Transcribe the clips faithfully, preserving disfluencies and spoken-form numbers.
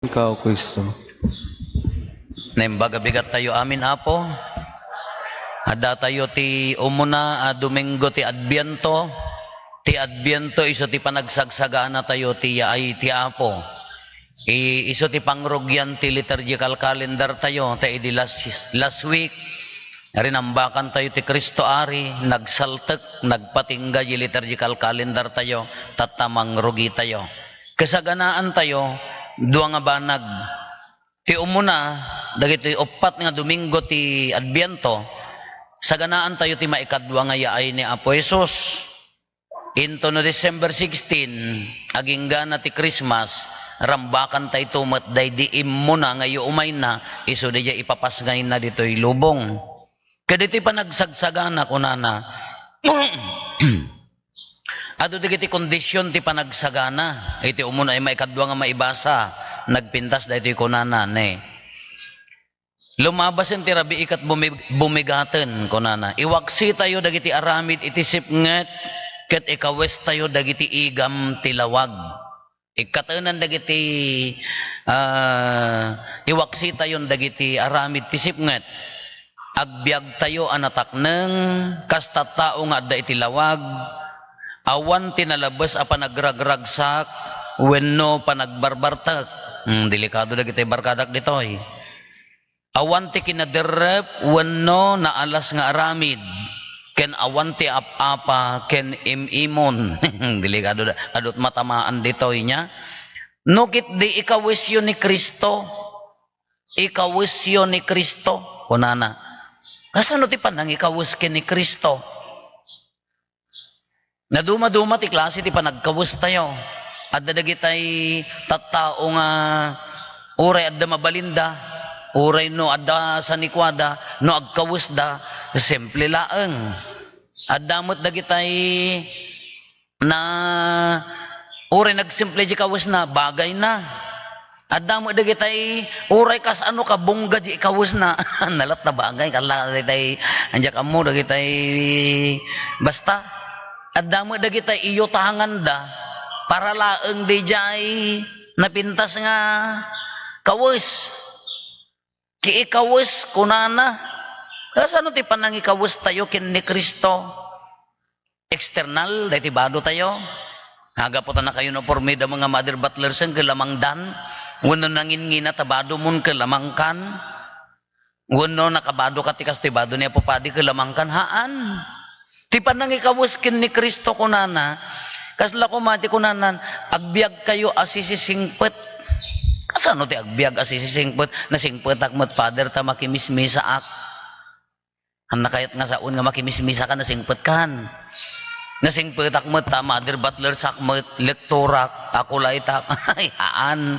Ikaw, Kristo. Naimbag a bigat tayo amin, Apo. Adda tayo ti umuna a Domingo ti Adbiento. Ti Adbiento isu ti panagsagsagana tayo ti yaay ti Apo. I-, isu ti pangrugian ti liturgical calendar tayo, ta idi last, last week, rinambakan tayo ti Cristo Ari, nagsaltek, nagpatingga di liturgical calendar tayo, tatta mangrugi tayo. Kasaganaan tayo, dua nga banag. Ti umuna, dagitoy uppat nga Domingo ti Adbiento, saganaan tayo ti maikadua nga yaay ni Apo Jesus. Into no December sixteen, aginggana ti Christmas, rambakan tayo met daydi immuna nga iumayna, isu daydiay ipapasngayna ditoy lubong. Kaditoy panagsagsagana, kunana, adu dagiti kondisyon ti panagsagana. Iti umuna ay maikadua nga maibasa, nagpintas daytoy kunana, ne. Lumabasen ti rabii ket bumi-, bumigaten, kunana. Iwaksi tayo dagiti aramid iti sipnget ket ikawes tayo dagiti igam ti lawag. Ikkatenan dagiti, ah, iwaksi tayon dagiti aramid ti sipnget. Agbiag tayo a natakneng, kas tattao nga adda iti lawag, awan ti nalabes a panagragragsak wenno panagbarbartek. Hmm, delikado dagiti barkadak ditoy. Awan ti kinaderrep wenno naalas nga aramid, ken awan ti ap-apa ken im-imon. Delikado da, adut matamaan ditoy nia. No ketdi ikawesyo ni Cristo, ikawesyo ni Cristo, kunana. Kasano ti panangikawes ken ni Cristo? Naduma-duma ti klase ti panagkawes tayo. Adda dagitay tattao nga uray adda mabalinda, uray no adda sanikuada, no agkawesda, simple laeng. Adda met dagitay na uray nagsimple di kawesna, bagayna. Adda met dagitay uray kasano kabungga di ikawesna. Nalat na bagay, kala dagitay, andiak ammo, dagitay, basta. Adda met dagitay iyutanganda, para laeng daydiay napintas nga kawes. Ti ikawes, kunana, kasano ti panangikawes tayo ken ni Cristo? External, daytoy bado tayo. Agapu ta nakauniforme da nga mother butler sen ket lamangdan. Wenno nanginnginat a bado mon ket lamangkan. Wenno nakabado ka ti kas ti bado ni Apo Padi ket lamangkan. Haan. Ti panangikawes ken ni Cristo kunana, kasla koma ti kunanan, "Agbiagkayo a sisisingpet." Kasano ti agbiag a sisisingpet? Nasingpetak met, Father, ta makimismisaak. Haan, kayat nga saon nga makimismisaka, nasingpetkan. Nasingpetak met ta mother butler sak met, lektorak, akulaytak. Ay, haan.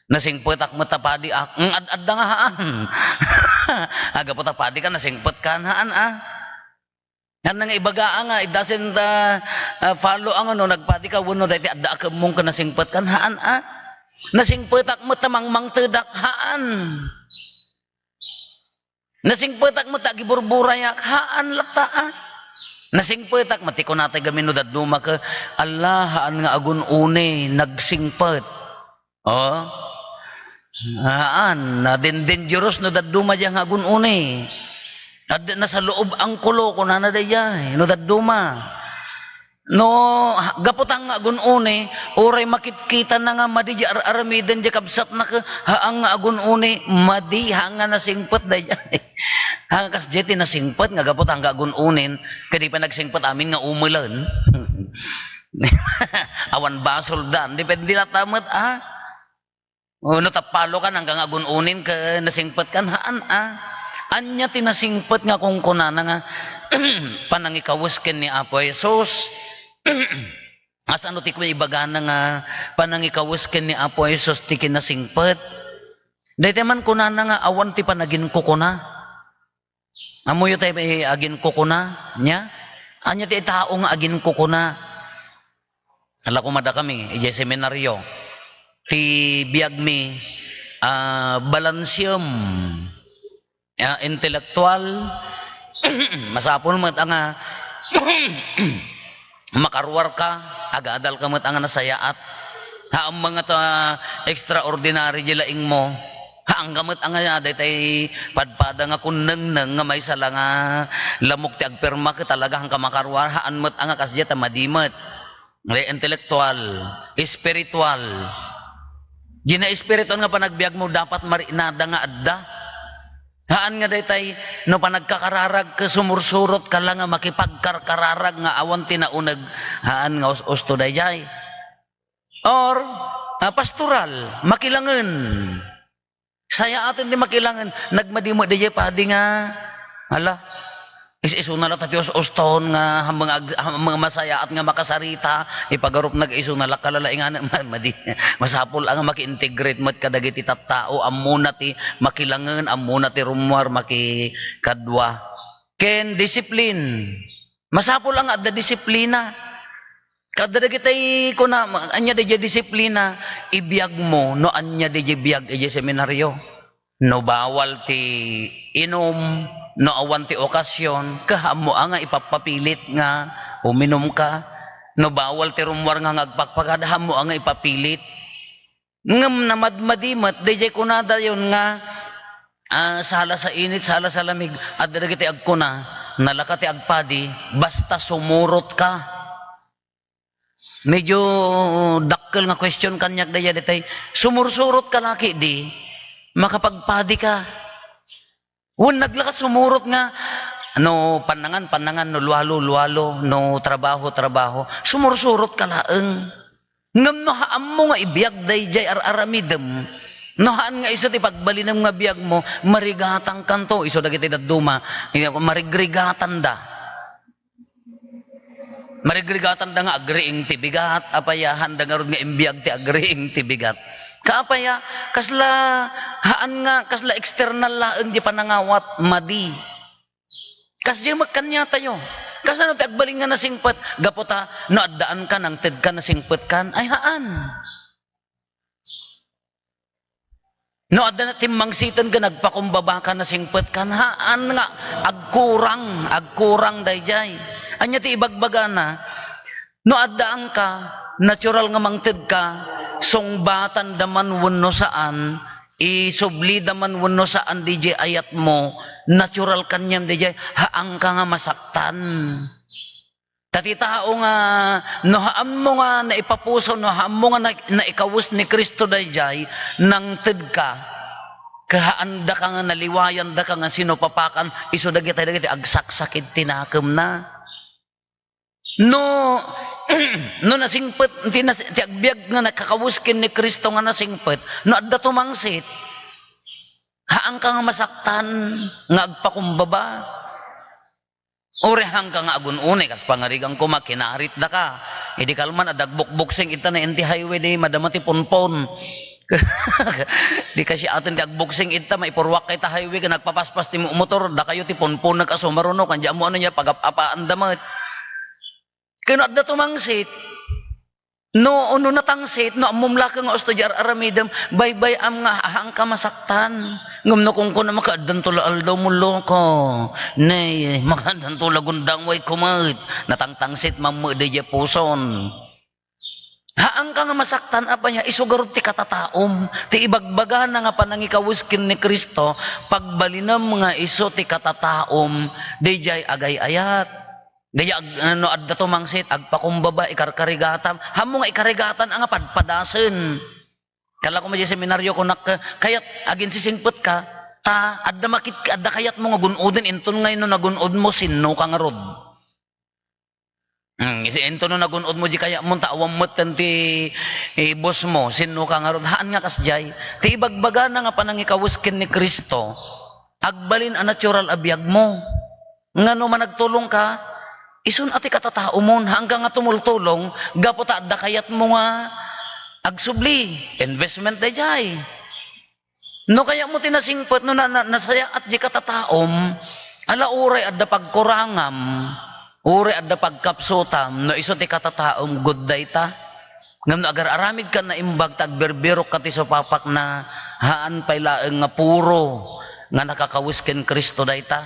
Nasingpetak met ta padiak. Mm, ad-, adda nga haan. Agapu ta padi ka, nasingpetkan. Haan, a. Haan nga ibaga, a, nga, it doesn't, ah, ah, follow, a, nga no nagpadi ka, wenno daytoy adda a kemmong ken nasingpetkan. Haan, a. Nasingpetak met ta mangmangtedak. Haan. Nasingpetak met ta agiburburayak, haan latta, a. Nasingpetak met ti kunatay gamin no dadduma ket, "Alla, haan nga agun-uni, nagsingpet." Oh. Haan, nadindangerous no dadduma diay nga agun-uni. Ad-, nasaloob angkulo, kunana daydiay, no dadduma. No, ha-, gapu ta nga agun-uni, uray makitkitana nga madi di ar-aramiden di kabsatna ket, haan nga agun-uni, madi, haan nga nasingpet daydiay. Haan nga kasdiay ti nasingpet nga gapu ta nga agun-unin, ket di pay nagsingpet amin nga umelen. Awan basoldan, depende latta met, a. O, no tapalokan, haan nga agun-unin ket nasingpetkan, haan, a. Ania ti nasingpet nga kunkunana nga panangikawes ken ni Apo Jesus? Kasano ti ibagana nga panangikawes ken ni Apo Jesus ti kinasingpet? Daytoy man kunana nga awan ti panaginkukuna. Ammoyo tay aginkukuna niya? Ania ti tao nga aginkukuna? Ala, kumadakami idiay seminaryo. Ti biagmi, ah, balansiem. Ah, intelektual, masapul met a nga makaruarka, agadalka met a nga nasayaat. Haan met nga ta extraordinary di laingmo. Haan ka met nga daytay padpada nga kunnengneng nga maysa la nga lamok ti agpirma ket talaga haan ka makaruar. Haan met nga kasdiay ta madi met. Intellectual, spiritual. Di na espiritual nga panagbiagmo, dapat marinada nga adda. Haan nga daytay, no panagkakararag ket sumursurot ka la nga makipagkarkararag nga awan ti nauneg, haan nga us-usto dayjay. Or, ah, pastoral, makilangen. Sayaaten ti makilangen, nagmadi met dayjay padi nga, ala, is-isuna la ta ti us-uston nga, hammeng ag-, hammeng masayaat nga makasarita, ipagarupna isuna la kalalaingan, ma-, madi, masapul a nga maki-integrate met kadagiti tattao, ammona ti makilangen, ammona ti rummuar, makikadua. Ken discipline. Masapul a nga adda disiplina. Kadda dagitay kuna, ania dayjay disiplina, ibiagmo no ania dayjay biag idiay seminaryo. No bawal ti inum, no awan ti okasion, ket haanmo a nga ipappapilit nga uminumka. No bawal ti rummuar nga, nga agpakpakada, haanmo a nga ipapilit. Ngem namadmadi met, dayjay kunadayon nga, ah, sala sa init, sala sa lamig, adda dagiti agkuna, nalaka ti agpadi, basta sumurotka. Medyo dakkel nga question kaniak dayjay daytay, sumursurotka la ketdi, makapagpadika. Wen, naglakat sumurot nga, no pannangan, pannangan, no lualo, lualo, no trabaho, trabaho. Sumursurotka laeng. Ngem no haanmo nga ibiag dayjay ar-aramidem, no haan nga isu ti pagbalinem nga biagmo, marigatangkanto isu dagiti dadduma, marigrigatanda. Marigrigatanda nga agriing ti bigat, apay a, haanda ngarud nga imbiag ti agriing ti bigat. Kaapay a, kasla, haan nga, kasla external laeng ti panangawat, madi. Kasdiay met kaniatayo. Kasano ti agbalin nga nasingpet? Gapu ta, no addaanka, nangtedka, nasingpetkan? Ay, haan. No adda na timmangsiten ken nagpakumbabaka, nasingpetkan, haan nga agkurang, agkurang dayjay. Ania ti ibagbagana? No addaanka, natural nga mangtedka, sungbatanda man wenno saan, isublida man wenno saan dayjay ayatmo, natural kaniam dayjay, haanka nga masaktan. Ta ti tao nga, no haanmo nga naipapuso, no haanmo nga na-, naikawes ni Cristo dayjay, nangtedka, ket haandaka nga naliwayandaka nga sinupapakan, isu dagiti, dagiti agsaksakit ti nakemna. No, no nasingpet, ti nas-, ti agbiag nga nakakawes ken ni Cristo nga nasingpet, no adda tumangsit, haanka nga masaktan nga agpakumbaba. Uray haanka nga agun-unay, kas pangarigan koma, kinaritdaka. Idi kalman, adda agbukbuksing ita na iti highway, di madama ti punpon. Di kasiaten ti agbuksing ita, maipurruak ka ita highway, ken nagpapaspas ti motor, dakayo ti punponek a sumaruno, ken di ammo ania, pagap-apaanda met. Ken no adda tumangsit, no, no natangsit, no ammom la ket nga usto di ar-aramidem, baybay-am nga haanka masaktan. Ngem no kunkunam, makaaddanto la aldaw mo, loko. Nay, makaaddanto la gundang, way kumet. Natangtangsit man met dayjay puson. Haanka nga masaktan, apay a, isu garud ti katataom. Ti ibagbagana nga panangikawes ken ni Cristo, pagbalinem nga isu ti katataom, dayjay agay-ayat. Dayjay ag-, no adda tumangsit, agpakumbaba, ikarkarigatam. Haanmo nga ikarigatan a nga padpadasen. Kala ko, idiay seminaryo, kunak, kayat aginsisingpetka, ta adda makit-, adda kayatmo nga gun-oden, inton nga no nagun-odmo, sinnoka ngarud? Hmm, isi-, inton no nagun-odmo di kayatmo, ta awan metten ti, eh, boss mo, sinnoka ngarud? Haan nga kasdiay. Ti ibagbagana nga panangikawes ken ni Cristo, agbalin a natural a biagmo. Nga no managtulongka, isun a ti katataomon, haanka nga tumultulong, gapu ta adda kayatmo nga agsubli, investment dayjay. No kayatmo ti nasingpet, no na, na, nasayaat di katataom, ala, uray adda pagkurangam, uray adda pagkapsutam, no isu ti katataom, good dayta. Ngem no agar-aramidka naimbag ta agbirbirokka ti supapakna, haan pay laeng nga puro nga nakakawes ken Cristo dayta.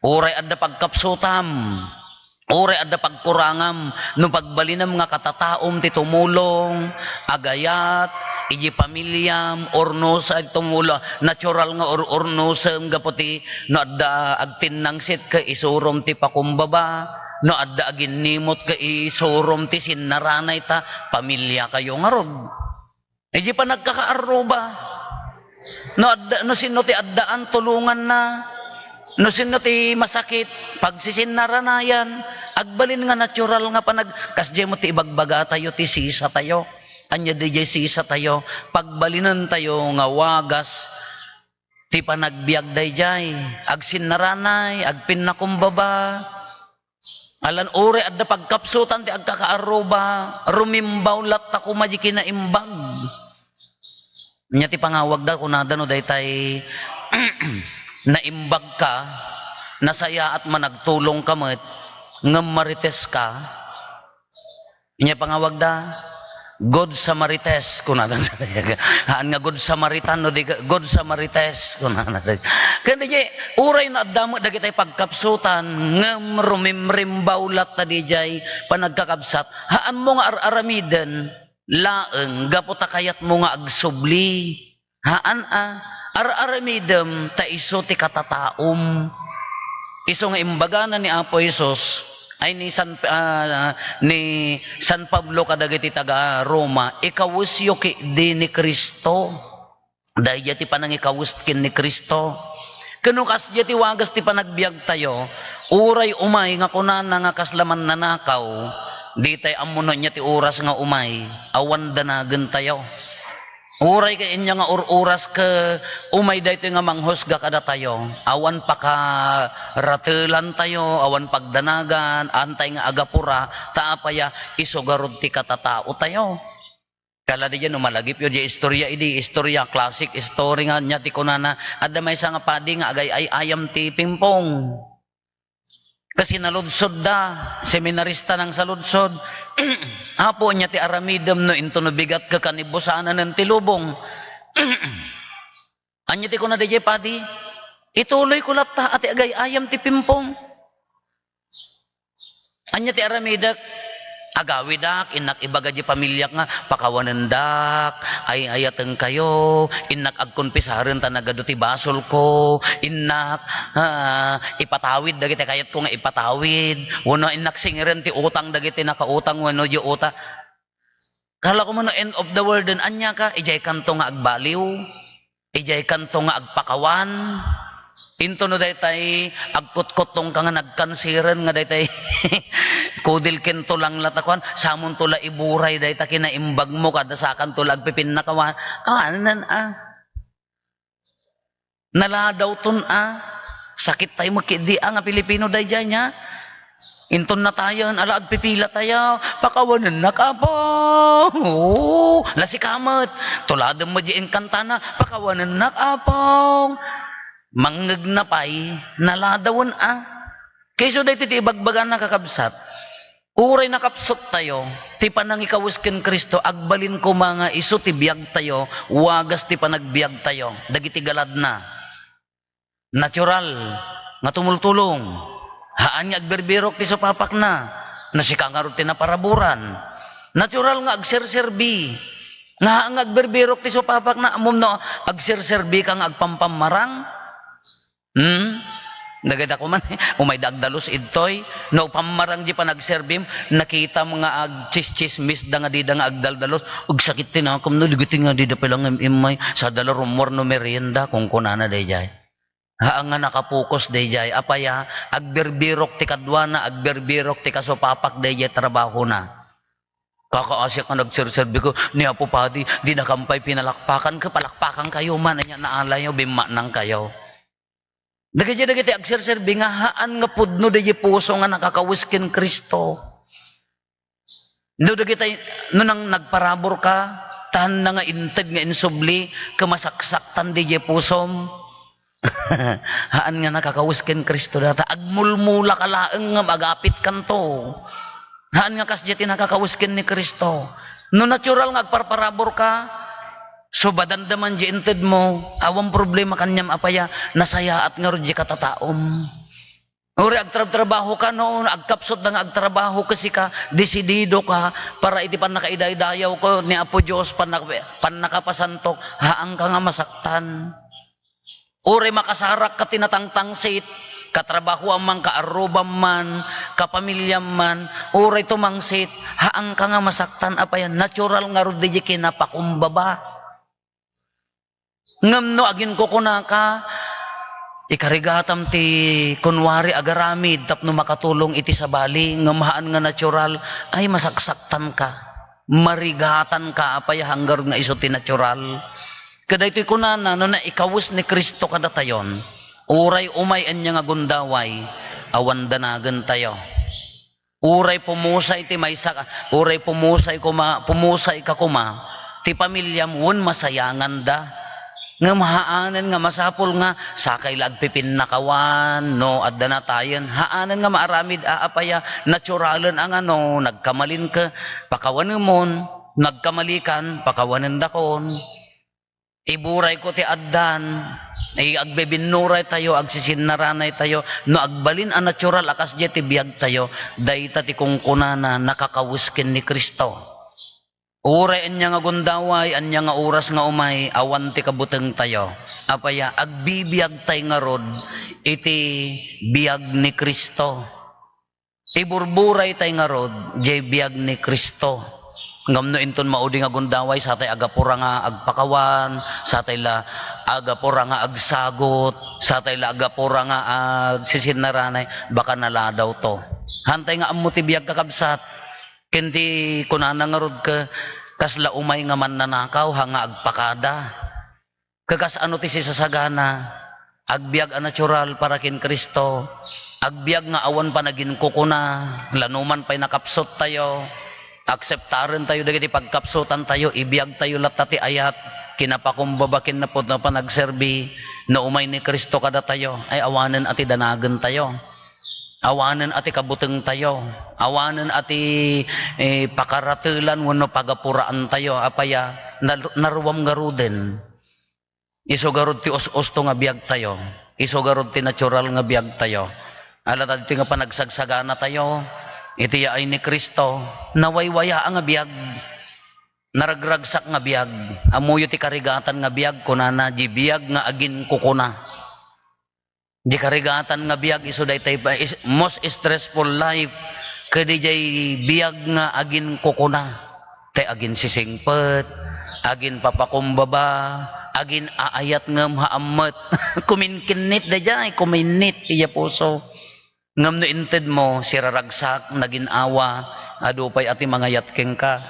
Uray adda pagkapsutam, Uray adda pagkurangam, no pagbalinem nga katataom ti tumulong, agayat, iti pamiliam, urnusa, tumulong, natural nga ur-, urnusem gapu ti no adda agtinnangsit ket isurom ti pakumbaba, no adda aginnimot ket isurom ti sinnaranay ta pamiliakayo ngarud. Iti panagkakaarruba. No adda, no sinno ti addaan, tulonganna. No sinno ti masakit, pagsisinaranayan. Agbalin nga natural nga panag-, kasdiay met ti ibagbagatayo ti sisatayo. Ania daydiay sisatayo? Pagbalinentayo nga wagas ti panagbiag daydiay. Agsinnaranay, agpinnakumbaba. Alan uray adda pagkapsutan ti agkakaarruba, rumimbaw latta koma di kinaimbag. Nia ti pangawagda, kunada no daytay naimbag ka, nasayaat man agtulong ka met, ngem marites ka. Nia pangawagda, Good Samarites, kunada. Haan nga Good Samaritan, no di ka, Good Samarites, kunada. Kaya di, uray no adda met dagitay pagkapsutan, ngem rumimrimbaw latta diay panagkakabsat, haanmo nga ar-aramiden laeng gapu ta kayatmo nga agsubli. Haan a, ar-aramidem ta isu ti katataom. Isu nga imbagana ni Apo Jesus, ay ni San, ah, ni San Pablo kadagiti taga-Roma, "Ikawesyo ketdi ni Cristo." Daydiay ti panangikawes ken ni Cristo. Ken no kasdiay ti wagas ti panagbiagtayo, uray umay nga kunana nga kasla mannanakaw, ditay ammo no ania ti oras nga umay, awan danagentayo. Uray ket ania nga ur-oras ket umay daytoy nga manghusga kadatayo, awan pakaratelantayo, awan pagdanagan, haantay nga agapura, ta apaya, isu garud ti katataotayo. Kala diay no malagipyo diay istorya, idi istorya, classic story nga ania ti kunana, adda maysa nga padi nga agay-ay-ayam ti pingpong. Ket sinaludsodda, seminarista nang saludsod, "Apo, ania ti aramidem no intono bigat ket kanibusananen ti lubong?" Ania ti kuna daydiay padi? "Ituloyko latta a ti agay-ayam ti pingpong." Ania ti aramidek? Agawidak, innak ibaga di pamiliak nga, pakawanendak, ay-ayatenkayo, innak agkonpisaren ta nagadu ti basolko, innak, ah, ipatawid dagiti kayatko nga ipatawid, wenno innak singiren ti utang dagiti nakautang wenno di utang. Kala ko man no end of the world, ania ka, idiay kanto nga agbaliw. Idiay kanto nga agpakawan. Intono daytay agkutkuttongka nga nagkansiren nga daytay kudil ken tulang la ta kuan, samonto la iburay dayta kinaimbagmo kada sakanto la agpipinnakawan. Awanen, ah. Naladawton, ah. Sakit tayo makidi, ah, nga Pilipino daydiay nia. Inton natayen, ala, agpipila tayo. "Pakawanennak, Apo." Oo, lasikamet. Tuladem met di inkantana, "Pakawanennak, Apo." Mangngegna pay, naladawen a. Kayso daytoy ti ibagbagana, kakabsat. Uray nakapsut tayo, ti panangikawes ken Cristo, agbalin koma nga isu ti biag tayo, wagas ti panagbiag tayo, dagiti galadna. Natural nga tumultulong. Haan nga agbirbirok ti supapakna. No sika ngarud ti naparaburan. Natural nga agserserbi. Nga haan nga agbirbirok ti supapakna. Ammom no agserserbi ka nga agpampammarang? Hmm? Dagita ko man, umayda agdalus idtoy. No pammarang di panagserbim, nakitam nga agtsistsismis da nga dida nga agdaldalus. Agsakit ti nakom no, dagiti nga dida pay lang im-immay. Sadala rummuar no merienda, kunkunana daydiay. Haan nga nakapokus daydiay. Apay a, agbirbirok ti kaduana, agbirbirok ti kasupapak daydiay trabahona. Kakaasiak nga nagserserbi ko, ni Apo Padi, dinakam pay pinalakpakan, ket palakpakankayo man, ania naalayo, bimmanangkayo. Dagiti, dagiti agserserbi nga haan nga pudno daydiay puso nga nakakawes ken Cristo. No dagitay, no nang nagparabur ka, taanna nga inted nga insubli, ket masaksaktan daydiay pusom. Haan nga nakakawes ken Cristo data. Agmulmula ka laeng nga agapit kanto. Haan nga kasdiay ti nakakawes ken ni Cristo. No natural nga agparparabur ka, subadan da man di inted mo, awan problema kaniam apay a, nasayaat ngarud di katataom. Uray agtrabtrabaho ka, no, agkapsut da nga agtrabaho ka, sika, desidido ka para iti pannakaidaydayaw ko ni Apo Dios, pannak-, pannakapasantok, haanka nga masaktan. Uray makasarak ka ti natangtangsit, katrabahoam man, kaarrubam man, kapamiliam man, uray tumangsit, haanka nga masaktan, apay, natural ngarud diay kinapakumbaba. Ngem no aginkukunaka, ikarigatam ti kunwari agaramid tapno makatulong iti sabali, ngem haan nga natural, ay, masaksaktanka, marigatanka, apay, hanggar nga isu ti natural. Kadaytoy kunana, no naikawes ni Cristo kadatayon, uray umay ania nga gundaway, awan danagentayo. Uray pumusay ti maysa, uray pumusay koma, pumusay ka koma, ti pamiliam wen masayanganda. Ngem haanen nga masapul nga sakay la agpipinnakawan, no, adda natayen. Haanen nga maaramid a apaya, naturalen a nga no, nagkamalin ka, pakawanemon, nagkamalikan, pakawanendakon. Iburayko ti addan, i-, agbibinnuray tayo, agsisinnaranay tayo, no agbalin a natural a kasdiay ti biag tayo, dayta ti kunkunana, nakakawes ken ni Cristo. Uray ania nga gundaway, ania nga oras nga umay, awan ti kabuteng tayo. Apaya, agbibiag tay ngarud iti biag ni Cristo. Iburburay tay ngarud, jay biag ni Cristo. Ngem no inton maudi nga gundaway, satay agapura nga agpakawan, satay la agapura nga agsagot, satay la agapura nga agsisinnaranay, baka naladaw to. Hantay nga ammo ti biag, kakabsat. Ken ti kunana ngarud ka, kasla umay nga mannanakaw, ha nga agpakada. Kakas-ano ti sisasagana? Agbiag a natural para ken Cristo. Agbiag nga awan panaginkukuna, lanuman pay nakapsut tayo. Akseptaren tayo dagiti pagkapsutan tayo, ibiag tayo latta ti ayat, kinapakumbaba ken napudno a panagserbi, no umay ni Cristo kadatayo, ay awanen a ti danagen tayo. Awanen a ti kabuteng tayo. Awanen a ti, eh, pakaratelan wenno pagapuraan tayo. Apaya, nar-, naruam ngaruden. Isu garud ti us-usto nga biag tayo. Isu garud ti natural nga biag tayo. Ala ta ditoy nga panagsagsagana tayo, iti yaay ni Cristo, nawaywaya nga biag. Naragragsak nga biag. Ammoyo ti karigatan nga biag, kunana, di biag nga aginkukuna. Di karigatan nga biag isu daytay pa-, is-, most stressful life, kadi jay biag nga aginkukuna. Tay aginsisingpet, aginpapakumbaba, agin-aayat ngem haammet. Kuminkinnit dayjay, kuminnit iya puso. Ngem no inted mo, siraragsak, nagin-awa, adu pay a ti mangayat kenka.